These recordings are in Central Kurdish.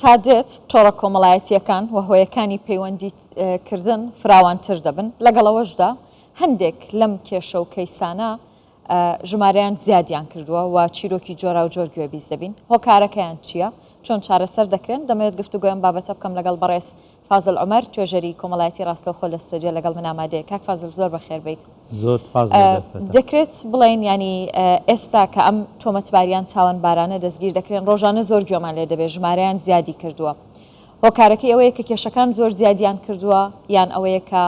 تا دێت تۆڕە کۆمەڵایەتییەکان و هۆیەکانی پەیوەندی کردن فراوانتر دەبن، لەگەڵ ئەوەشدا هەندێک لەم کێشە و کەیسانە ژمارەیان زیادیان کردووە و چیرۆکی جۆراوجۆر گوێبیست دەبین. هۆکارەکەیان چییە؟ چۆن چارەسەر دەکرێن؟ دەمەوێت گفتوگۆی ئەم بابەتە بکەم لەگەڵ بەڕێز فازل عومەر، توێژەری کۆمەڵایەتی ڕاستەوخۆ لە ستۆدیۆ لەگەڵ من ئامادەیە. کاک فازل زۆر بەخێر بێیت. زۆر سپاس بۆ دەرفەتە. دەکرێت بڵێین یانی ئێستا کە ئەم تۆمەتباریان تاوانبارانە دەستگیر دەکرێن ڕۆژانە زۆر گوێمان لێ دەبێت ژمارەیان زیادی کردووە. هۆکارەکەی ئەوەیە کە کێشەکان زۆر زیادیان کردووە یان ئەوەیە کە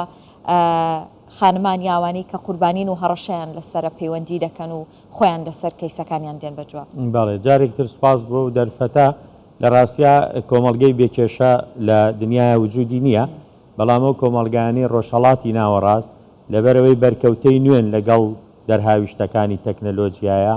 خانمان یاوانی کە قوربانین و هەڕەشەیان لەسرە پەیوەندی دەکەن و خۆیان لەسەر کەیسەکانیان دێن بە جواب. بەڵێ جارێکتر سپاس بۆ دەرفەتە. لە ڕاستیا کۆمەڵگەی بێ کێشە لە دنیایا وجودی نییە، بەڵام ئەو کۆمەڵگایانەی ڕۆژهەڵاتی ناوەڕاست لەبەرئەوەی بەرکەوتەی نوێن لەگەڵ دەرهاویشتەکانی تەکنەلۆجیایە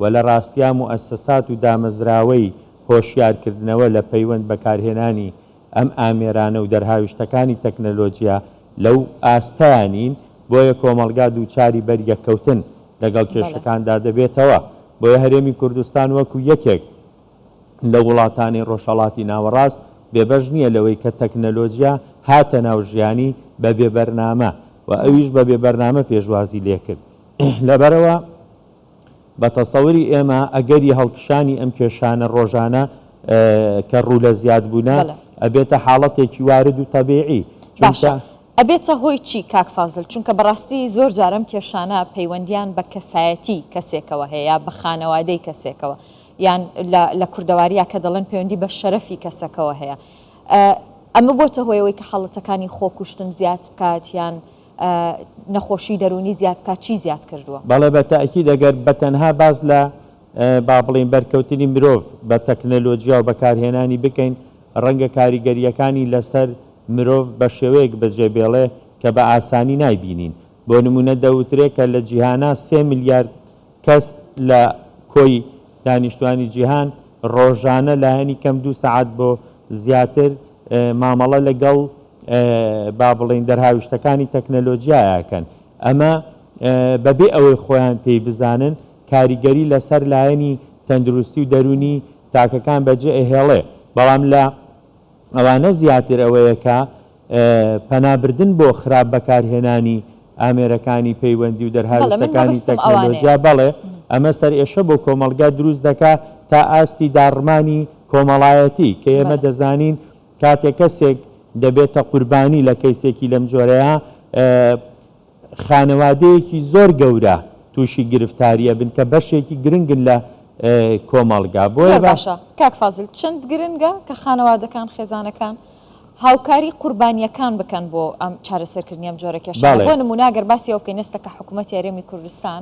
و لە ڕاستیا موئەسەسات و دامەزراوەی هۆشیارکردنەوە لە پەیوەند بەکارهێنانی ئەم ئامێرانە و دەرهاویشتەکانی تەکنەلۆجیا لەو ئاستەیا نین، بۆیە کۆمەڵگا دووچاری بەریەککەوتن لەگەڵ کێشەکاندا دەبێتەوە. بۆیە هەرێمی کوردستان وەکو یەکێک لە وڵاتانی ڕۆژهەڵاتی ناوەڕاست بێبەش نییە لەوەی کە تەکنەلۆجیا هاتە ناو ژیانی بە بێ بەرنامە و ئەویش بە بێ بەرنامە پێشوازی لێکرد. لەبەرئەوە بە تەسەوری ئێمە ئەگەری هەڵکشانی ئەم کێشانە ڕۆژانە کە ڕوو لە زیادبوونە ئەبێتە حاڵەتێکی وارد و تەبیعی. چونکە. ئەبێتە هۆی چی کاک فازل؟ چونکە بەڕاستی زۆر جار ئەم کێشانە پەیوەندیان بە کەسایەتی کەسێکەوە هەیە یا بە خانەوادەی کەسێکەوە یان لە کوردەواریا کە دەڵێن پەیوەندی بە شەرەفی کەسەکەوە هەیە ئەمە بۆتە هۆی ئەوەی کە حاڵەتەکانی خۆکوشتن زیاد بکات یان نەخۆشی دەروونی زیاد بکات چی زیاد کردووە؟ بەڵێ بە تەئکید ئەگەر بە تەنها باس لە با بڵێین بەرکەوتنی مرۆڤ بە تەکنەلۆجیا و بەکارهێنانی بکەین ڕەنگە کاریگەرییەکانی لەسەر مرۆڤ بە شێوەیەک بەجێ بێڵێ کە بە ئاسانی نایبینین بۆ نموونە دەوترێ کە لە جیهانا سێ ملیارد کەس لە کۆی دانیشتوانی جیهان ڕۆژانە لایەنی کەم دوو سەعات بۆ زیاتر مامەڵە لەگەڵ با بڵێین دەرهاویشتەکانی تەکنەلۆجیایا ئەکەن. ئەمە بەبێ ئەوەی خۆیان پێی بزانن کاریگەری لەسەر لایەنی تەندروستی و دەروونی تاکەکان بەجێ ئەهێڵێ. بەڵام لە ئەوانە زیاتر ئەوەیە کە پەنابردن بۆ خراپ بەکارهێنانی ئامێرەکانی پەیوەندی و دەرهاویشتەکانی تەکنەلۆجیا، بەڵێ ئەمە سەرئێشە بۆ کۆمەڵگا دروست دەکا تا ئاستی داڕمانی کۆمەڵایەتی، کە ئێمە دەزانین کاتێک کەسێک دەبێتە قوربانی لە کەیسێکی لەم جۆرەیا خانەوادەیەکی زۆر گەورە تووشی گرفتاری ئەبن کە بەشێکی گرنگن لە کۆمەڵگا. بۆیە زۆر باشە کاک فازل چەند گرنگە کە خانەوادەکان خێزانەکان هاوکاری قوربانیەکان بکەن بۆ ئەم چارەسەرکردنی ئەم جۆرە کێشانە بۆ نمونە گەر باسی ئەو بکەین ئێستا کە حکوومەتی هەرێمی کوردستان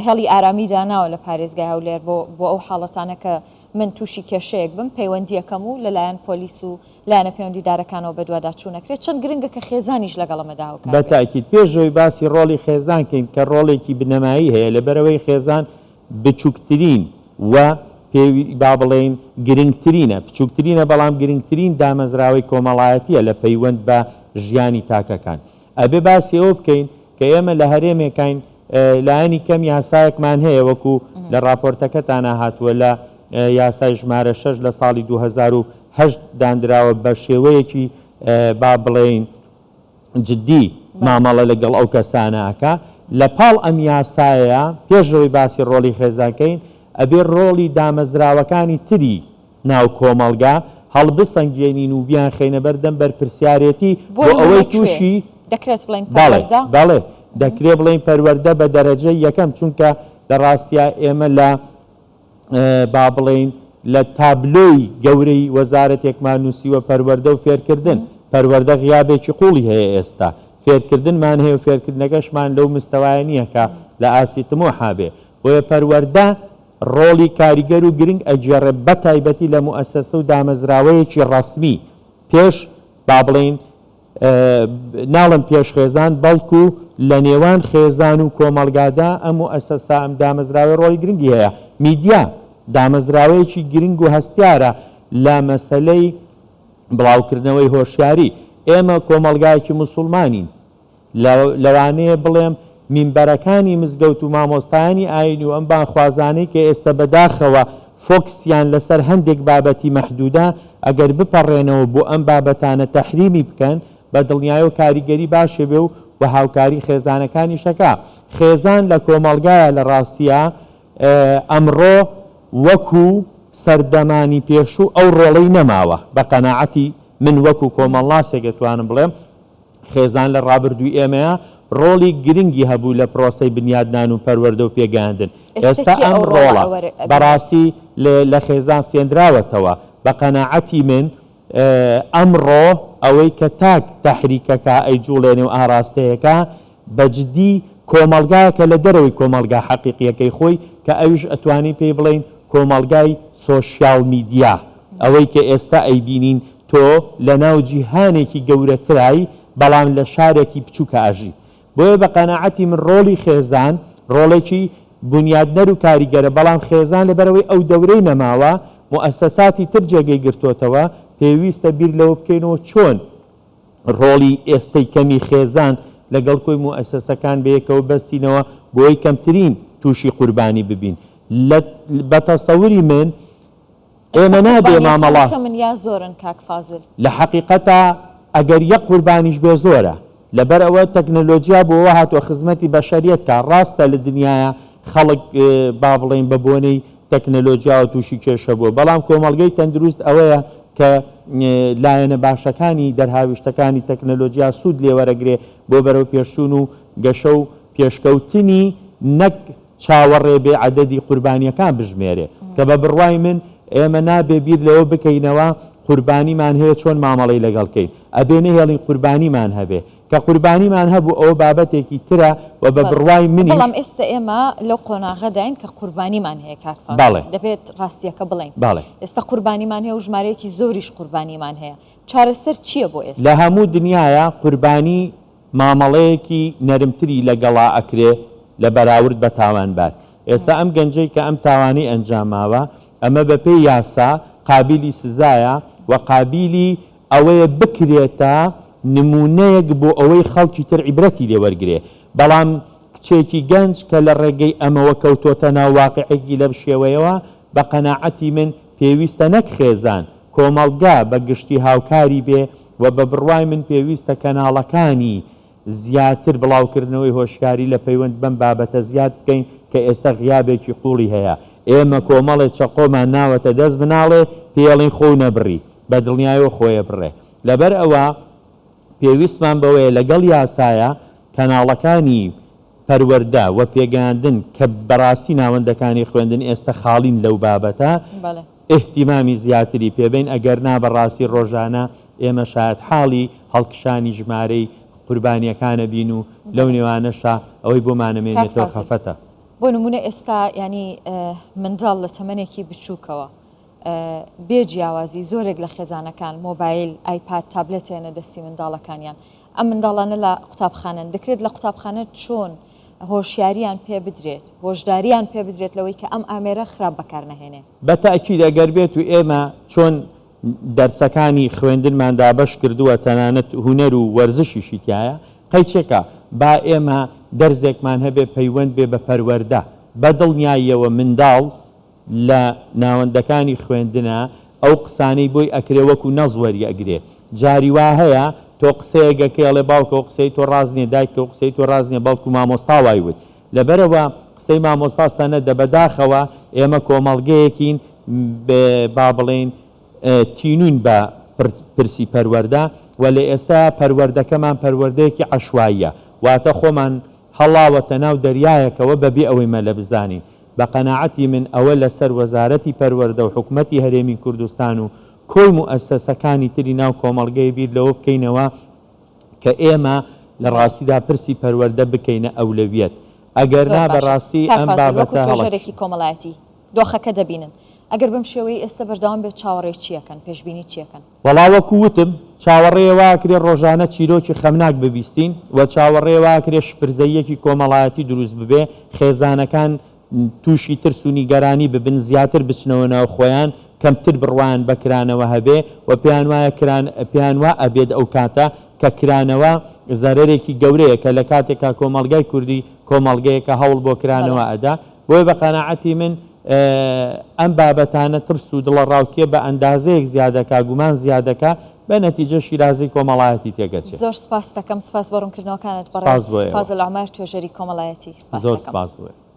هێڵی ئارامی داناوە لە پارێزگای هەولێر بۆ بۆ ئەو حاڵەتانە کە من تووشی کێشەیەک بم پەیوەندیەکەم و لەلایەن پۆلیس و لایەنە پەیوەندیدارەکانەوە بەدواداچوون ئەکرێت، چەند گرنگە کە خێزانیش لەگەڵ ئەمەدا هاوکار بێت. بەتاکید پێش ئەوەی باسی ڕۆڵی خێزان کەین کە ڕۆڵێکی بنەمایی هەیە لەبەرئەوەی خێزان بچوکترین و پێوی با بڵێین گرنگترینە بچوکترینە بەڵام گرنگترین دامەزراوەی کۆمەڵایەتیە لە پەیوەند بە ژیانی تاکەکان ئەبێ باسی ئەوە بکەین کە ئێمە لە هەرێمێکاین لایەنی کەم یاسایەکمان هەیە وەکو لە ڕاپۆرتەکەتانا هاتووە لە یاسای ژمارە شەش لە ساڵی 2008 دانراوە بە شێوەیەکی با بڵێین جدی مامەڵە لەگەڵ ئەو کەسانە ئەکا لە پاڵ ئەم یاسایە پێش ئەوەی باسی ڕۆڵی خێزانکەین ئەبێ ڕۆڵی دامەزراوەکانی تری ناو کۆمەڵگا هەڵبسەنگێنین و بیانخەینە بەر دەم بەرپرسیارێتی بۆ ئەوەی تووشی دەکرێت بڵێین پەروەردە؟ بەڵێ دەکرێ بڵێین پەروەردە بە دەرەجەی یەکەم چونکە لە ڕاستیا ئێمە لە با بڵێین لە تابلۆی گەورەی وەزارەتێکمان نووسیوە پەروەردە و فێرکردن پەروەردە غیابێکی قوڵی هەیە ئێستا فێرکردنمان هەیە و فێرکردنەکەشمان لەو مستەوایە نییە کە لە ئاستی تموحا بێ بۆیە پەروەردە ڕۆڵی کاریگەر و گرنگ ئەگێڕێ بە تایبەتی لە موئەسەسە و دامەزراوەیەکی ڕەسمی پێش با بڵێین ناڵێم پێش خێزان بەڵکو لە نێوان خێزان و کۆمەڵگادا ئەم موئەسەسە ئەم دامەزراوەیە ڕۆڵی گرنگی هەیە میدیا دامەزراوەیەکی گرنگ و هەستیارە لە مەسەلەی بڵاوکردنەوەی هۆشیاری ئێمە کۆمەڵگایەکی موسوڵمانین لەوانەیە بڵێم مینبەرەکانی مزگەوت و مامۆستایانی ئاینی و ئەم بانگخوازانەی کە ئێستا بەداخەوە فۆکسیان لەسەر هەندێک بابەتی مەحدودە، ئەگەر بپەڕێنەوە بۆ ئەم بابەتانە تەحریمی بکەن، بە دڵنیایەوە کاریگەری باشێ بێ و و هاوکاری خێزانەکانیش ئەکا. خێزان لە کۆمەڵگایا لە ڕاستیا ئەمڕۆ وەکو سەردەمانی پێشوو ئەو ڕۆڵەی نەماوە، بە قەناعەتی من وەکو کۆمەڵناسێک ئەتوانم بڵێم خێزان لە ڕابردووی ئێمەیا ڕۆڵی گرنگی هەبوو لە پرۆسەی بنیادنان و پەروەردە و پێگەیاندن، ئێستا ئێستا کێ ئەم ئەو ڕۆڵە ڕۆڵە ئەبینێت؟ بەڕاستی لە خێزان سێندراوەتەوە، بە قەناعەتی من ئەمڕۆ ئەوەی کە تاک تەحریکەکا ئەیجوڵێنێ و ئاراستەیەکا بە جدی کۆمەڵگایەکە لە دەرەوەی کۆمەڵگا حەقیقیەکەی خۆی کە ئەویش ئەتوانین پێی بڵێین کۆمەڵگای سۆشیاڵ میدیا ئەوەی کە ئێستا ئەیبینین تۆ لەناو جیهانێکی گەورەترای بەڵام لە شارێکی بچوکا ئەژیت بۆیە بە قەناعەتی من ڕۆڵی خێزان ڕۆڵێکی بونیادنەر و کاریگەرە، بەڵام خێزان لەبەرئەوەی ئەو دەورەی نەماوە، موئەسەساتی تر جێگەی گرتۆتەوە، پێویستە بیر لەوە بکەینەوە چۆن ڕۆڵی ئێستەی کەمی خێزان لەگەڵ کۆی موئەسەسەکان بەیەکەوە بەستینەوە بۆی کەمترین تووشی قوربانی ببین. لە بە تەسەوری من ئێستا ئێمە نابێ قوربانیەکان مامەڵە. کەمن یا زۆرن کاک فازل؟ لە حەقیقەتا ئەگەر یەک قوربانیش بێ زۆرە. لەبەر ئەوە تەکنەلۆجیا بۆ وا هاتوە خزمەتی بەشەریەت کا. ڕاستە لە دنیایا خەڵک با بڵێین بە بۆنەی تەکنەلۆجیاوە توشی کێشە بووە بەڵام کۆمەڵگەی تەندروست ئەوەیە کە لایەنە باشەکانی دەرهاویشتەکانی تەکنەلۆجیا سوود لێ وەرەگرێ بۆ بەرەوپێشچوون و گەشە و پێشکەوتنی نەک چاوەڕێ بێ عەدەدی قوربانیەکان بژمێرێ کە بە بڕوای من ئێمە نابێ بیر لەوە بکەینەوە قوربانیمان هەیە چۆن مامەڵەی لەگەڵ کەین ئەبێ نەهێڵین قوربانیمان هەبێ کە قوربانیمان هەبوو ئەوە بابەتێکی ترە و بە بڕوای منیش. بەڵام ئێستە ئێمە لەو قۆناغەداین کە قوربانیمان هەیە کاک فازڵ بەڵێ. دەبێت ڕاستیەکە بڵێین بەڵێ. ئێستە قوربانیمان هەیە و ژمارەیەکی زۆریش قوربانیمان هەیە چارەسەر چیە بۆ لە ئێستا؟ هەموو دنیایا قوربانی مامەڵەیەکی نەرمتری لەگەڵا ئەکرێ لە بەراورد بە تاوانبار. ئێستا ئەم گەنجەی کە ئەم تاوانەی ئەنجاماوە، ئەمە بەپێی یاسا قابیلی سزایە و قابیلی ئەوەیە بکرێتە نموونەیەک بۆ ئەوەی خەڵکی تر عیبرەتی لێ وەرگرێ. بەڵام کچێکی گەنج کە لە ڕێگەی ئەمەوە کەوتۆتە ناو واقیعێکی لەم شێوەیەوە، بە قەناعەتی من پێویستە نەک خێزان، کۆمەڵگا بە گشتی هاوکاری بێ و بە بڕوای من پێویستە کەناڵەکانی زیاتر بڵاوکردنەوەی هۆشیاری لە پەیوەند بەم بابەتە زیاد بکەین کە ئێستا غیابێکی قوڵی هەیە. ئێمە کۆمەڵێ چەقۆمان ناوەتە دەست مناڵێ پێی ئەڵێین خۆو نەبڕی، بە دڵنیایەوە خۆیەبڕێ. لەبەر ئەوە پێویستمان بەوەیە لەگەڵ یاسایە کەناڵەکانی پەروەردە و پێگەیاندن کە بەڕاستی ناوەندەکانی خوێندن ئێستە خاڵین لەو بابەتە ئیهتیمامی زیاتری پێبەین ئەگەرنا بەڕاستی ڕۆژانە ئێمە شایەتحاڵی هەڵکشانی ژمارەی قوربانیەکانە بین و لەو نێوانەشا ئەوەی بۆمان کاک ئەمێنێتەوە فازل خەفەتە. بۆ نمونە ئێستا یانی منداڵ لە تەمەنێکی بچوکەوە بێ جیاوازی زۆرێک لە خێزانەکان مۆبایل، ئایپاد، تابلێت هێنە دەستی منداڵەکانیان. ئەم منداڵانە لە قوتابخانەن، دەکرێت لە قوتابخانە چۆن هۆشیاریان پێ بدرێت، هۆشداریان پێ بدرێت لەوەی کە ئەم ئامێرە خراپ بەکار نەهێنێ؟ بە تەئکید ئەگەر بێت و ئێمە چۆن دەرسەکانی خوێندنمان دابەش کردووە تەنانەت هونەر و وەرزشیشی تیایە قەیچێکە با ئێمە دەرزێکمان هەبێ پەیوەند بێ بە پەروەردە بە دڵنیاییەوە منداڵ لە ناوەندەکانی خوێندنا ئەو قسانەی بۆی ئەکرێ وەکو نەز وەری ئەگرێ جاری وا هەیە تۆ قسەیەک ئەکەی ئەڵێ باوکە ئەو قسەی تۆ ڕاست نیە دایکە ئەو قسەی تۆ ڕاست نیە بەڵکو مامۆستا وای وت لەبەرئەوە قسەی مامۆستا سەنەدە بەداخەوە ئێمە کۆمەڵگەیەکین با بڵێین تینوین بە پرسی پەروەردە و لە ئێستایا پەروەردەکەمان پەروەردەیەکی عەشواییە واتە خۆمان هەڵاوەتە ناو دەریایەکەوە بەبێ ئەوەی مەلە بزانین بە قەناعەتی من ئەوە لەسەر وەزارەتی پەروەردە و حکومەتی هەرێمی کوردستان و کۆی موئەسەسەکانی تری ناو کۆمەڵگەی بیر لەوە بکەینەوە کە ئێمە لە ڕاستیدا پرسی پەروەردە بکەینە ئەولەویەت ئەگەر زۆر نا بە باشە ڕاستی کاک ئەم فازل وەکو بابەتە توێژەرێکی هەڵەکشێ. کۆمەڵایەتی دۆخەکە دەبینن ئەگەر بەم شێوەیەی ئێستە بەردەوام بێت چاوەڕێی چی ئەکەن پێشبینی چی ئەکەن؟ وەڵا وەکو وتم چاوەڕێ واکرێ ڕۆژانە چیرۆکی خەمناک ببیستین و چاوەڕێ واکرێ شپرزەییەکی کۆمەڵایەتی دروست ببێ، خێزانەکان تووشی ترس و نیگەرانی ببن، زیاتر بچنەوە ناو خۆیان، کەمتر بڕوایان بە کرانەوە هەبێ و پێیان وایە کران پێیان وا ئەبێت ئەو کاتە کە کرانەوە زەرەرێکی گەورەیە کە لە کاتێکا کۆمەڵگای کوردی کۆمەڵگەیەکە هەوڵ بۆ کرانەوە ئەدا بۆیە بە قەناعەتی من. ئەم بابەتانە ترس و دڵەڕاوکێ بە ئەندازەیەک زیادەکا، گومان زیادەکا، بە نەتیجە شیرازەی کۆمەڵایەتی تێکەچێ. زۆر سپاست دەکەم، سپاس بۆ ڕوونکردنەوەکانت سپاس بەڕێز بۆ ئێوە. فازل عومەر توێژەری کۆمەڵایەتی، سپاست زۆر دەکەم. سپاس بۆ ئێوە.